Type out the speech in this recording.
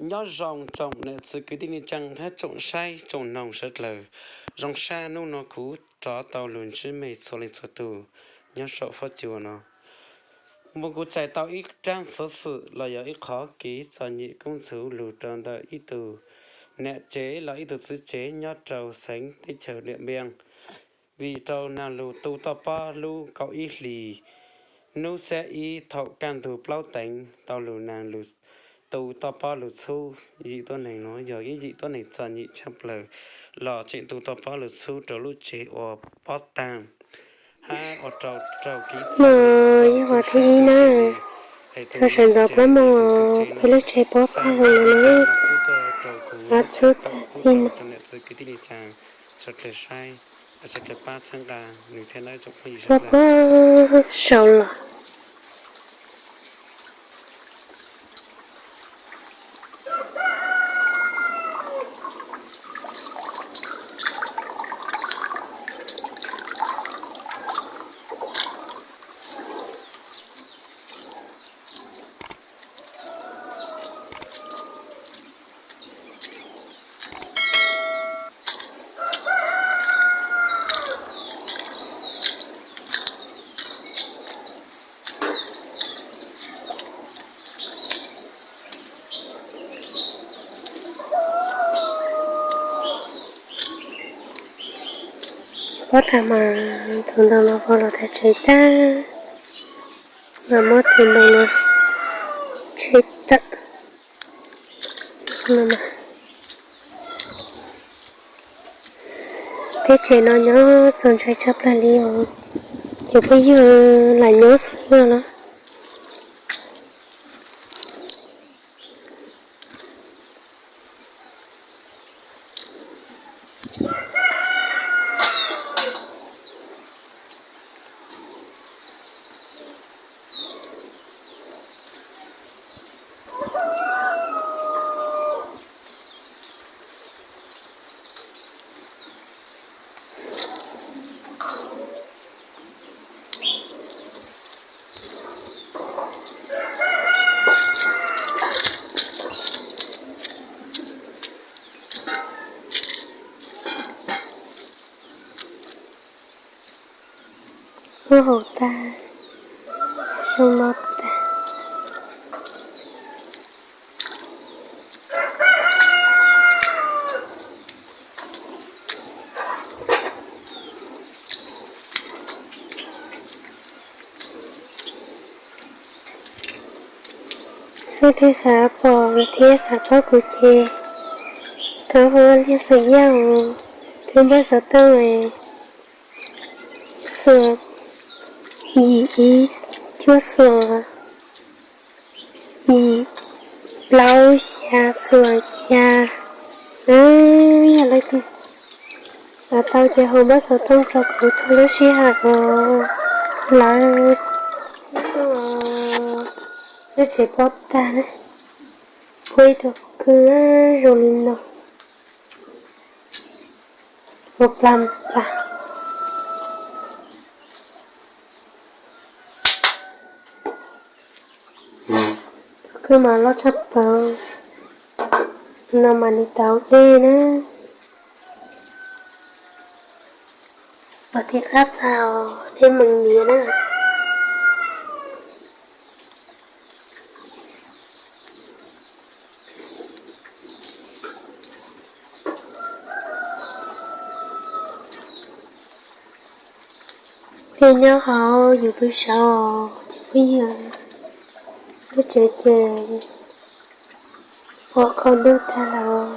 Nyob zoo tsoom niam txiv kwv tij neej tsaa thiab tsoom saib tsoom noog sawv dlawg. Zoo sab hnub no kuv rov tau lug ntsib mej txhua leej txhua tug nyob saum huab cua no. Muaj kuv txais tau ib raab xuv xwm los yog ib qhov kev txom nyem koob txhum lug rau ntawm ib tug niam tsev los ib tug txiv tsev nyob rau xeev teb chaws Diam Npiab, vim rau naag lug tu toj pob lub kaum ib hlis, nub xiab ib thaum kaj ntug plaub teev tau lug naag lug tu toj pob lug txhub yim tuab neeg no, yog ib yim tuab neeg txom nyem tshaj plawg los tseem tu toj pob lug txhub rau lub tsev ua pob taag hab ua rau raug kev txom nyem. Yog qhov thib ib na, rau sawv ntxov plaub moos peb lub tsev pob taag no na, txhub taag txij no. Puab puab sau los. Pob tag mas thaum ntawd mas ho los tag tsev tag, mas muab tus ntoo no tshem tawm. Teb chaws no nyob txaus ntshai tshaj plaws li os, cov phooj ywg, lam nyob xwb los. Huab haum tag, zoo no tag. Leej twg xav pom thiab xav paub kuv ces koj hu ua Liaj Xeem Yaj os, tus npawb xov tooj xuas yim ib cuaj xuas yim plaub xya xuas xya. Yog leej twg xav tau ces hu npawb xov tooj rau kuv txhua lub sij hawm os. Lawv lub tsev pob tag na, puab ib tug khwb zoo li no, ua plag plag. Tus khwb mas loj tshaj plaws, no mas nws tau dej na, pog thiaj qab txag os, dej meem niam na. Peb nyob hauv yus pw saud ces peb yog lub tsev ces pom qhov ntuj tag lawm.